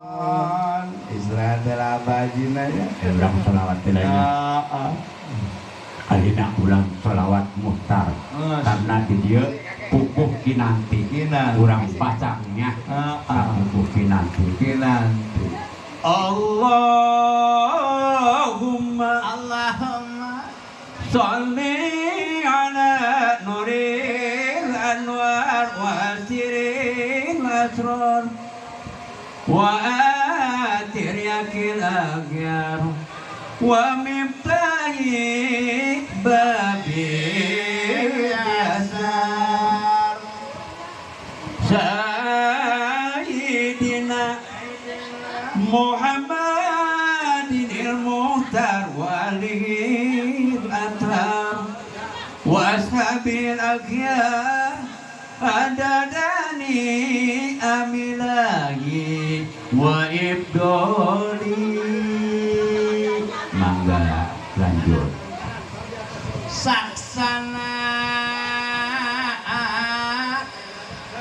Istirahat lah bajina ya. Ulang sholawat tilanya. Alina ulang sholawat muhtar. Karena di dia pupuh kinanti. Kurang pacangnya. Pupuh kinanti. Kinanti. Allahumma Allahumma sholli ala nuril anwar wa siril asrar wa atir yakil agyar wa miftahi babil yasar Sayyidina Muhammadin al-Muhtar wa alihi al-athar wa ashabil akhyar adadani amilahi wa ibdoli. Mangga lanjut. Saksana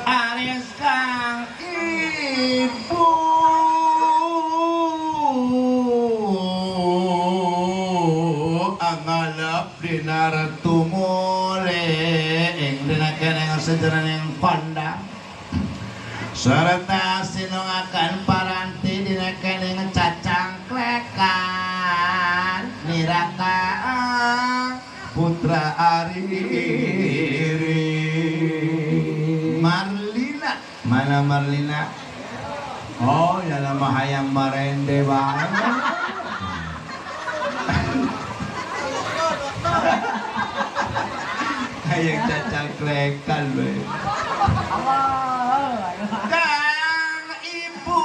aris kang ibu angalap dinar tumule ing dina keneng sejroning kondang serta sinungakan paranti dina keneng cacang klekan niraka putra Ariri Marlina. Mana Marlina? Oh, ya nama hayang marende banget. Hayang cacang klekan be. Kang Ibu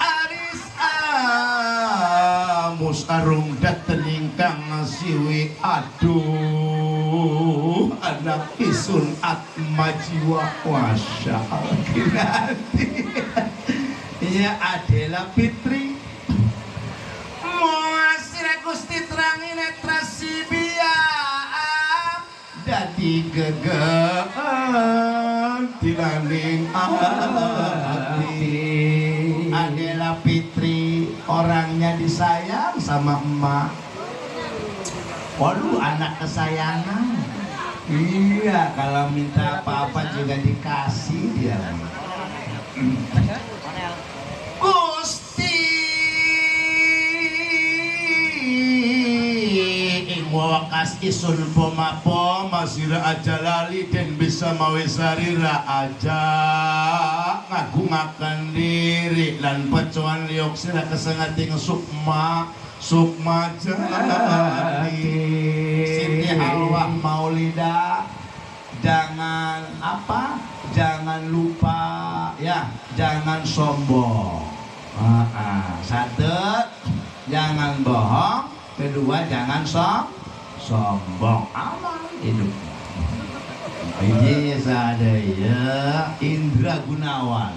Aris Amus arung dateng ingkang siwi aduh anak isun atma jiwa wasya kinanti. Iya Adela Fitri Muasira Gusti terangi netra sibiam dadi gegean tilaning ati. Adela Fitri orangnya disayang sama emak. Waduh, anak kesayangan. Iya, kalau minta apa-apa juga dikasih dia. Gusti ing wakas isun poma-poma sira aja lali den bisa mawe sarira aja ngagungaken diri lan pecuan liok sira kesengating sukma sukma jati. Siti Halwah Maulida, jangan apa? Jangan lupa ya, jangan sombong. Satu, jangan bohong. Kedua, jangan sombong. Aman hidupnya. Ini ada ya Indra Gunawan.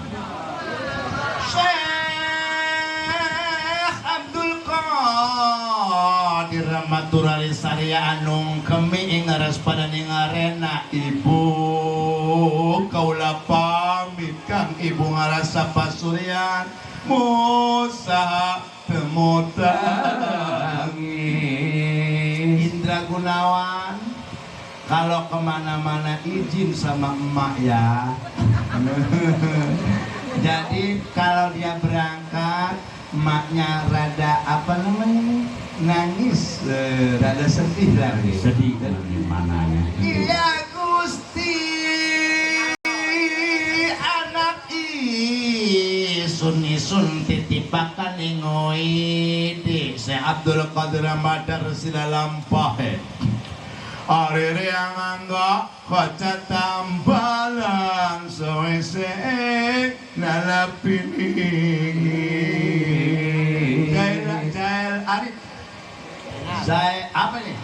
Syekh Abdul Qadir Maturari Sarya anung kemi ing ing arena ibu kaula pamit kang ibu ngarasa pasuryan Musa temutangi. Indra Gunawan kalau kemana-mana izin sama emak ya. Jadi kalau dia berangkat emaknya rada apa namanya nih nangis, rada sedih lagi. Sedih gimana ya? Iya Gusti anak isun isun titipakan ingoidi Syekh Abdul Qadir Madar sila lampahe Arire yang angga kaca tambalan sowese nalapini. Zainal Arif Zai apa nih?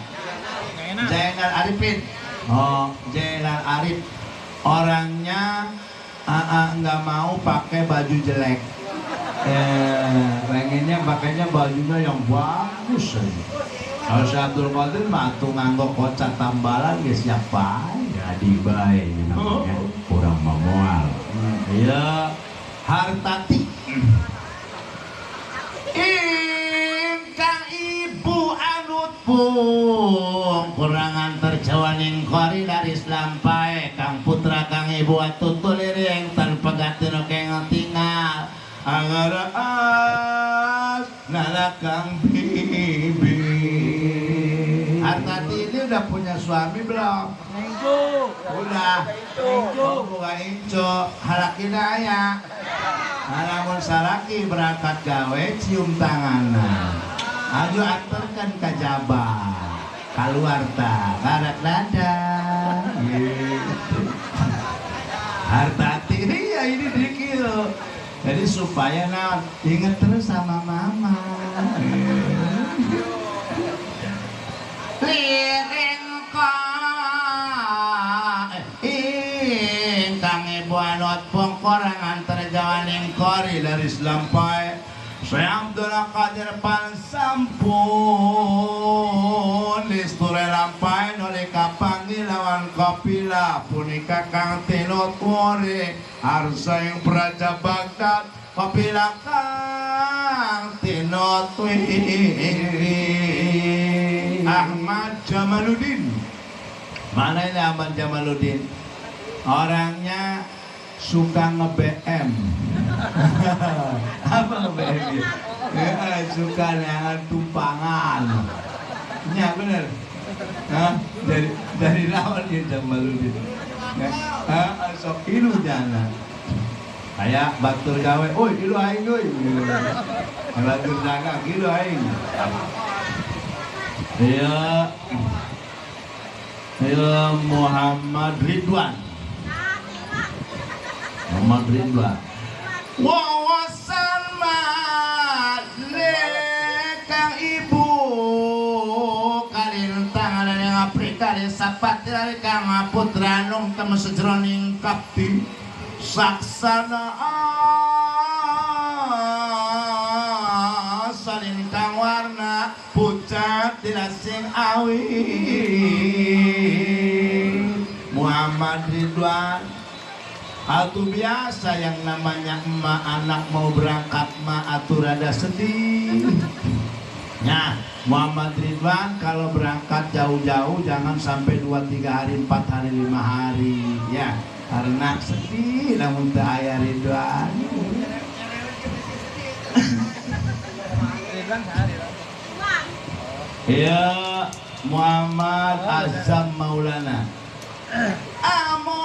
Zainal Arifin. Oh, Zainal Arif orangnya nggak mau pakai baju jelek. Pengennya pakainya bajunya yang bagus aja. Kalau Syekh Abdul Qadir mah tuh nganggo kocat tambalan geus siap bae. Jadi bae namanya kurang memual. Iya. Hartati. Ingkang ibu anut pung kurang antar jawaning kori dari selampai kang putra kang ibu atutul liring tanpa gatino keng tinggal angara as nalakang bibi. Hartati ini udah punya suami belum? Udah. Oh, bukan inco, halakina aya. Lamun salaki berangkat gawe cium tanganan. Ayo antarkan ke jabal. Keluar ta, barak dada. Gitu. Hartati iya ini dikil. Jadi supaya naon inget terus sama mama. Liring ka ingkang ibu anut pungkoran antar jawaning kori dari selampai Syekh Abdul Qadir pan sampun listure lampai noleh kapanggil lawan kapila punika kang tinut wori arsa ing praja Baghdad kapila kang tinut Ahmad Jamaluddin. Mana ini Ahmad Jamaluddin? Orangnya suka nge-BM. Apa nge-BM ya? Ya, suka dengan tumpangan. Ya bener. Hah? Dari lawan ya Jamaluddin. Ya, sok ilu jana. Kayak batur gawe, oi ilu aing euy. Batur dagang ilu aing. Ya, ya Muhammad Ridwan. Muhammad Ridwan. Wawasan kang ibu kalintang yang Afrika sapati kang putra nung temu sejroning kapti saksana salintang warna pucat dilasing awi. Muhammad Ridwan. Atau biasa yang namanya emak anak mau berangkat mak atau rada sedih. Nah, Muhammad Ridwan kalau berangkat jauh-jauh jangan sampai 2, 3 hari, 4 hari, 5 hari ya, karena sedih namun teu aya Ridwan. Ya Muhammad Azam Maulana. Amos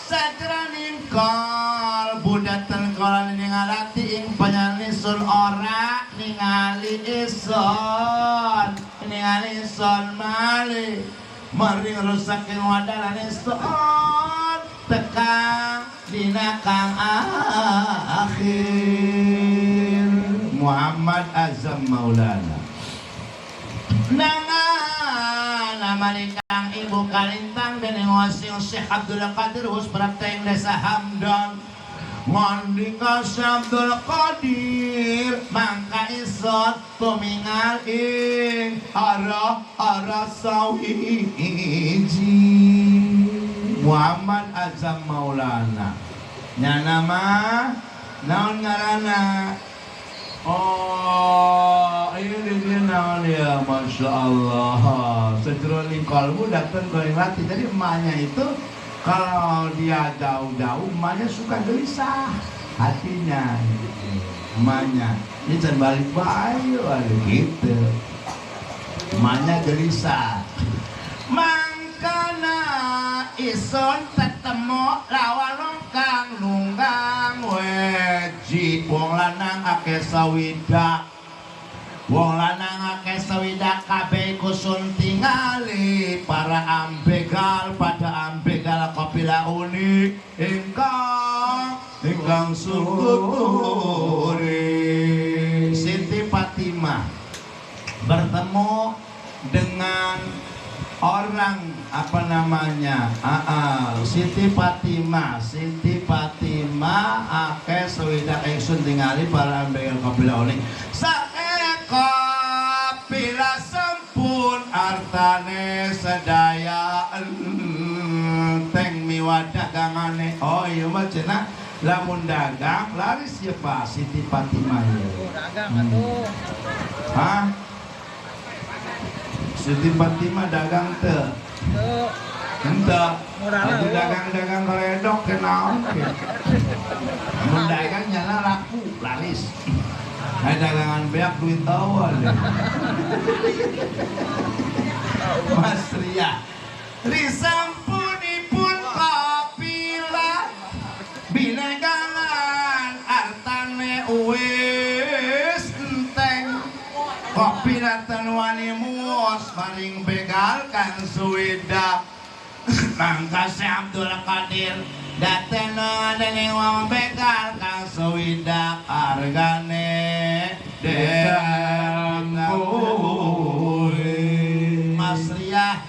sajroning kol budatan kolan ningalati ing panyanisun ora ningali ison ningali ison mali maring rusak ing wadalan ison tekang dina kang akhir. Muhammad Azam Maulana. Nangan kang ibu kalintang dening wasing Syekh Abdul Qadir hus prapta ing desa Hamdan. Ngandika Syekh Abdul Qadir mangka isot tumingal ing arah-arah sawiji. Muhammad Azam Maulana. Nyana mah naon ngaranna? Oh, ini dia naon ya, Masya Allah. Sejroning kalbu datang ke hati. Jadi emaknya itu kalau dia jauh-jauh, emaknya suka gelisah hatinya. Emaknya, ini jangan balik bayu, gitu. Emaknya gelisah. Mangkana ison tetemu lawan kang nunggang weji. Wong lanang akeh sawidak, wong lanang akeh sawidak kabeh iku sun tingali para ambegal pada ambegal kapila uni ingkang ingkang suturi. Siti Fatimah bertemu dengan orang apa namanya Siti Fatimah. Siti Fatimah akeh sewidak ingsun tingali para ambegal kapila uni sae kapila sampun artane sedaya enteng miwa dagangane. Oh iya mah cenah Lamun dagang laris ya Pak Siti Fatimah ya. Dagang atuh. Hah? Siti Fatimah dagang teu? Teu. Henteu. Murah Atuh dagang-dagang karedok ke naon ke. Mun dagang nyala laku laris. Ai dagangan beak duit awal. Mas Ria. Risampunipun kapila binegangan artane wis enteng kopi laten wani muos maring begal kang suwidak mangka Syekh Abdul Qadir datena dening wong begal kang suwidak argane den Mas Ria.